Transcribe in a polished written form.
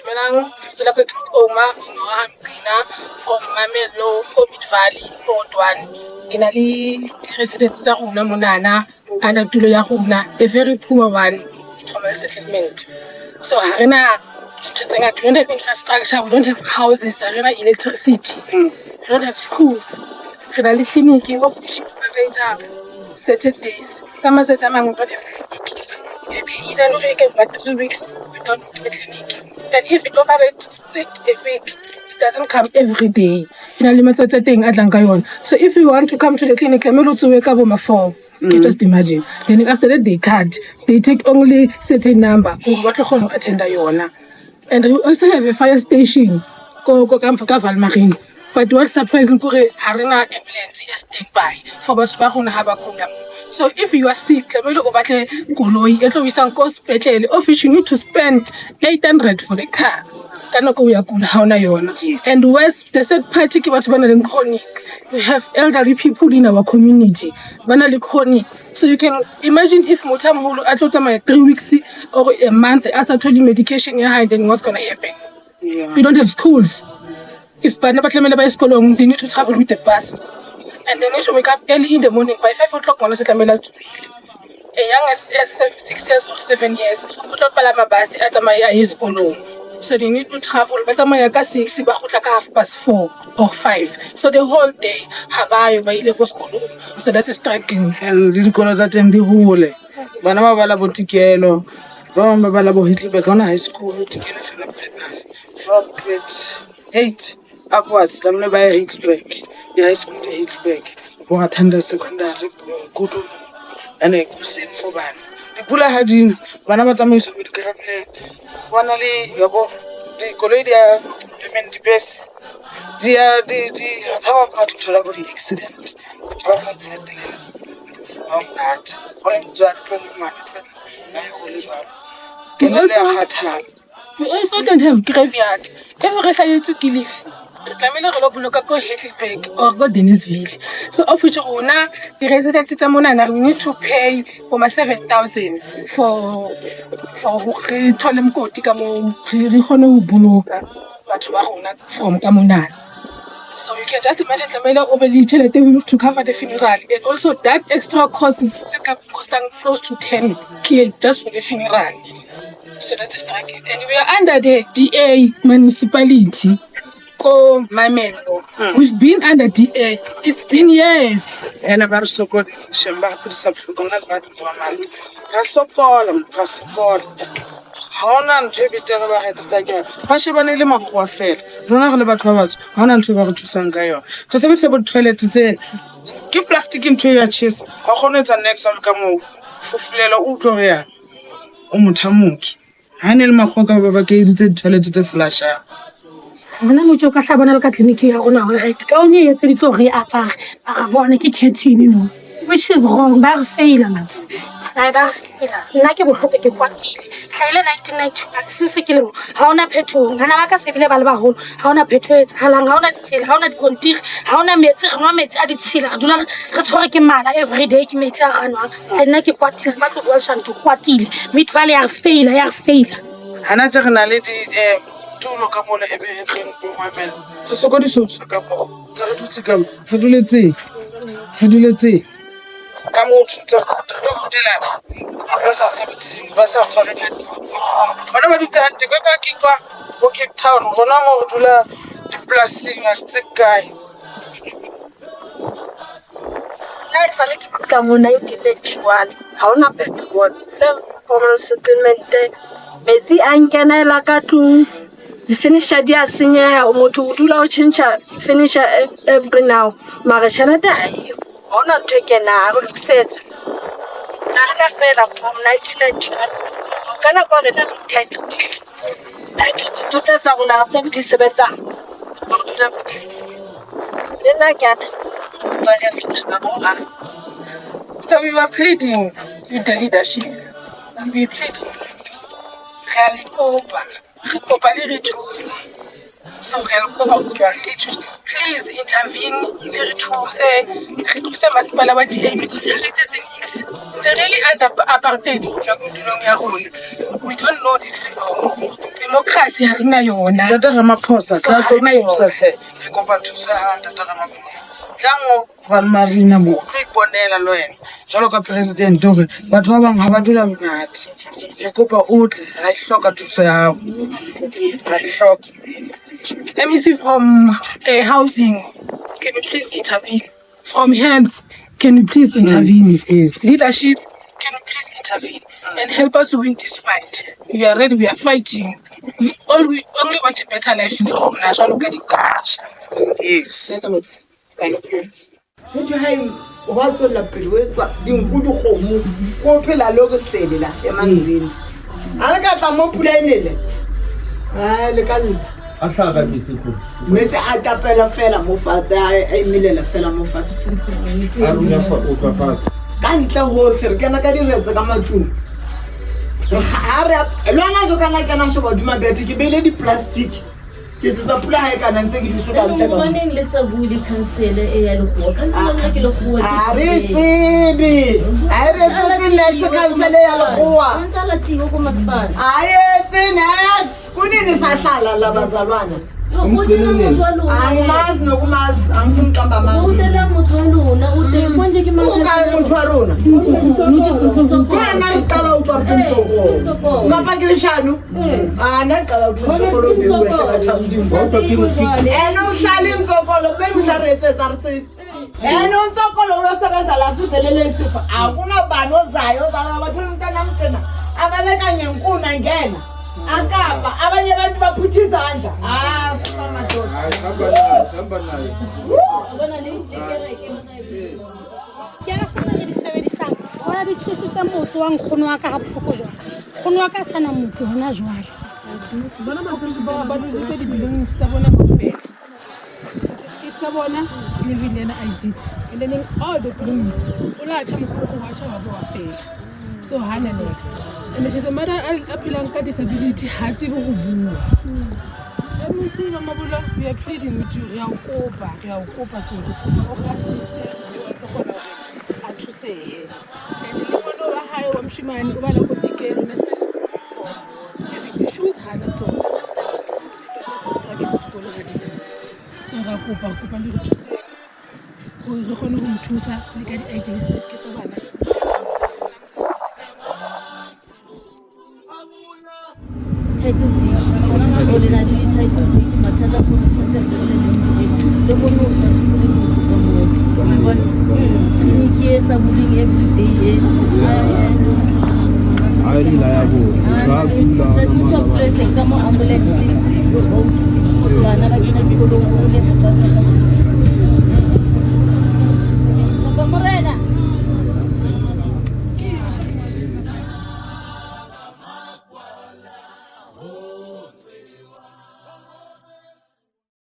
Dumelang, lebitso la ka ke Oma Mokoena from Mamello ko Midvaal ko ward 1. Ke na le di-residents tsa rona monana under tulo ya rona, a very poor one, informal settlement. So ha rena dintho tse ngata, we don't have infrastructure, we don't have houses, ha rena electricity, we don't have schools. Re na le clinic of which operate certain days. Ka matsatsi a mang we don't have clinic. Ebe e na le hore e ka ba 3 weeks without a clinic. And if it operate like a week, it doesn't come every day. E na le matsatsi a teng a tlang ka yona. So if you want to come to the clinic, tlamehile o tsohe ka bo ma 4. You just imagine. Then after that they cut. They take only certain number hore ba tlo kgona ho attenda yona. And we also have a fire station ko ka Vaal Marine. But what surprising ke hore ha rena ambulance e standby for batho ba rona ha ba kula. So if you are sick, tlamehile o batle koloi e tlo o isang ko sepetlele, of which you need to spend 800 for the car. Ka nako o ya kula ha ona yona. And worse, the third party ke batho ba nang le chronic. We have elderly people in our community. Ba na le chronic. So you can imagine if motho a moholo a tlo tsamaya 3 weeks or a month a sa thole medication ya hae, then what's gonna happen? We don't have schools. If bana ba tlamehile ba ye sekolong, they need to travel with the buses. And they need to wake up early in the morning. By 5 o'clock, ngwana se tlamehile a tsohile. A young as 6 years or 7 years, o tlo palama bus a tsamaye a ye sekolong. So they need to travel. Ba tsamaya ka 6, ba kgutla ka 4:30 or 5. So the whole day, ha ba yo ba ile ko sekolong. So that's a striking. And le dikolo tsa teng di hole. Bana ba bala bo Tikelo, ba bang ba bala bo Heidelberg, ha hona high school, Tikelo fela primary. From grade 8 upwards tlamehile ba ye Heidelberg. Di-high school di Heidelberg. Bo Rathanda Secondary, Kudu. Ene hoseng for bana. Dipula ha di na, bana ba tsamaiswa bo di-Grandland. Ho na le yabo dikoloi di a, I mean dibese di a di re tshaba hore re tlo thola bo di-accident. Batho ba fatshe le teng ha ho monate. Ha o le motswadi o tlohelle ngwana a ye hole jwalo. Kelello ya kgathala. We also don't have graveyard. If re hlahetswe ke lefu, re tlamehile re lo boloka ko Heidelberg or ko Deneysville. So of which rona di-resident tsa monana, we need to pay bo ma 7,000 for hore re thole mokoti ka moo re kgone ho boloka batho ba rona from ka monana. So you can just imagine, tlamehile o be le tjhelete to cover the funeral, and also that extra cost is tse ka costang close to 10K just for the funeral. So that's a struggle. And we are under the DA municipality ko Mamello. We've been under DA. It's been years. Ene ba re sokodisa shame, ba re phedisa bohloko. Nna ke batho ba mane, ra sokola motho, ra sokola. Ha hona ntho e betere ba re etsetsang yona. Ba shebane le makgowa fela, rona re le batho ba batsho ha hona ntho e ba re thusang ka yona. Re sebedisa bo di-toilet tse ke plastic, ntho e ya tjhesa, ha o kgone ho etsa niks ha o le ka moo, fufulelwa, o utlwe hore ya o motho a motsho. Ha ne le makgowa ka ba kenyeditse di-toilet tse flushang. Hona nou tje o ka hla bona le ka tleliniking ya rona hore right ka one e etseditswe hore re e apare, mara bone ke curtain no, which is wrong. Ba re faila man, ai, ba re faila. Nna ke bohloko, ke kwatile. Hlahile 1991, since ke le mo ha hona phetoho. Bana ba ka se bile ba le baholo, ha hona phetoho e etsahalang. Ha hona ditsela, ha hona dikontiri, ha hona metsi. Re nwa metsi a ditshila, re dula re tshwerwe ke mala everyday ke metsi a re nwang. Ai, nna ke kwatile, ke batlo bua leshano, ke kwatile. Midvaal ya re faila, ya re faila. Hana tje re na le di tulo ka mola e behetsweng ko Mamello. Re sokodisa ho tswa ka moo. Ntse re dutse ka mo, re duletseng? Re duletseng? Ka motho ntse re tlo rutela batho ba sa sebetseng, ba sa tshwareng hantle. Bona ba dutse hantle ka kwa ke kwa bo Cape Town, rona mo re dula dipolasing, ha re tsebe kae. Nna e sale ke khutla mo 1991, ha hona petrol. Informal settlement, metsi a nkenela ka tlung, di-furniture di a senyeha, motho o dula o tjhentjha furniture every now, mara tjhelete ha eyo, ha hona ntho e kenang, ha re lokisetswe. Nahana fela from 1991 ka nako re na le title deed, title deed tse tsa rona ha re tsebe di sebetsang. Re dula le nna ke a motswadi a sa thaba hohang. So we were pleading with the leadership. We pleading. Re a le kopa. Re kopa le re thuse. So re a le kopa re le thuse. Please intervene, le re thuse. Re thuse masepala wa DA because ha re etsetse niks. Ntse re le under apartheid ho tloha ko tulong ya rona. We don't know the freedom. Democracy. Democracy ha re na yona. Ntate Ramaphosa, So, tla ha tlo re na yona. thusa hle. Re kopa thuso ya hao Ntate Ramaphosa. Tla mo Vaal Marina mo o tlo iponela le wena jwalo ka president hore batho ba bang ha ba dula monate. Re kopa o tle, ra e hloka thuso ya hao. Ra e hloka. MEC from housing, can you please intervene? From health, can you please intervene? Yes. Leadership, can you please intervene and help us win this fight? We are ready, we are fighting. We only want a better life le rona jwalo ka dikatjha. Yes. Thank you. Motho hae wa tswella pele o etswa dinku dikgomo ko phela le re sele la emanzini. Ha le ka tla mo pula e nele. Ai le ka lla. A hlaha ka metsi kgolo. Metsi a tapela fela mo fatshe a emelela fela mo fatshe. A runya fa o tloha fatshe. Ka ntle hohle re kena ka diretse ka matlung. Re ha re le wena jo kana kena sheba hodima bethe ke beile di-plastic. Ke etsetsa pula ha e kana ntse ke dutse ka ntle ka mo. Hobaneng le sa bue le council e ya lekgowa? Council ya lona ke lekgowa. Ha re tsebe. Ha re tsebe next council ya lekgowa. Ntse a latiwe ko masepala. Ha etse next. Kunini sahlala la bazalwane? Yo, voutela motho wa lona. Angimazi nokumazi, angifuni uqamba amanga. Voutela motho wa lona, o teng konje ke mang? O kae motho wa rona? Khona re qala ho utlwa re ke Ntsokolo. Kapa ke leshano? Ah, nna ke qala ho utlwa Ntsokolo o beuwe hle batho ba Modimo. Ene o hlale Ntsokolo, maybe o tla re etsetsa re tsebe. Ene uNtsokolo uyosebenza la sivelele isifo. Akunabani ozayo ozayo bathola umntana mtena. Abaleka ngenkuni angena. Akapa abanye abantu baphutha izandla. Ah, suka madoda. Hayi, hamba naye, hamba naye. Bona le kereke bona e. Ke a fana re di sebedisang. Bona di tjhesitse motse wa nkgono wa ka ha bohloko jwang. Nkgono wa ka a sana motse hona jwale. Bona basotho bao ba lositse di-belongings tsa bona kaofela. Certificate sa bona le yena ID. And then all the belongings. O la tjha mokhukhu wa tjha wa bo wa fela. So hana next. And she's a mother a phelang ka disability ha tsebe ho bua. MEC Mamabolo, we are pleading with you. Re a o kopa, re a o kopa ke re kopa o re assiste mme o tlo kgona hore a thusehe. And le ngwana wa hae wa moshemane o bala ko Tikelo ne sena school uniform. Even the shoes hana tsona. Ne sena struggling dikolo ha di na. So ra kopa, kopa le re thuseng hore re kgone ho mo thusa le ka di-ID le certificate tsa bana. Title deed. O le na le di-title deed, mathata ke hore tshwanetse re thole le kgone ho tsa re thole dintlo tsa moo. Wa bona? Clinic e sa buleng everyday e. Ha e reliable. Motho ha a kula, ha ana Motho a mang kuletseng ka mo ambulance, ba utlwisise hore bana ba kena dikolong.